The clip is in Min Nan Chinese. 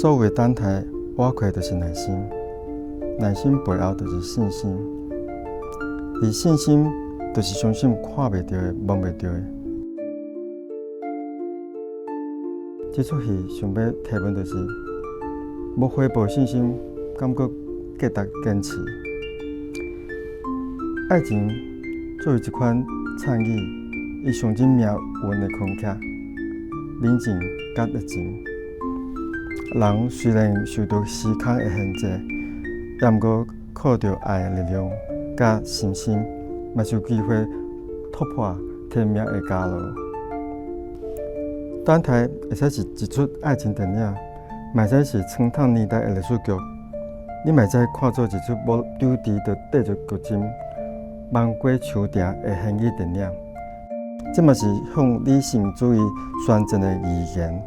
所謂等待，倚靠就是耐心，耐心背後就是信心，而信心就是相信看袂著的、摸袂著的。這齣戲想欲提問就是，無回報信心，敢閣繼續堅持？愛情作為一款參與，伊象徵命運的空隙、冷靜佮熱情。人雖然受著時空的限制，也毋過靠著愛的力量佮信心，嘛是有機會突破天命的枷鎖。等待會使是一齣愛情電影，嘛會使是蒼蠓年代的歷史劇。你嘛會使看做一齣無主題就綴著劇情、茫過樹埕的懸疑電影。這嘛是向理性主義宣戰的預言。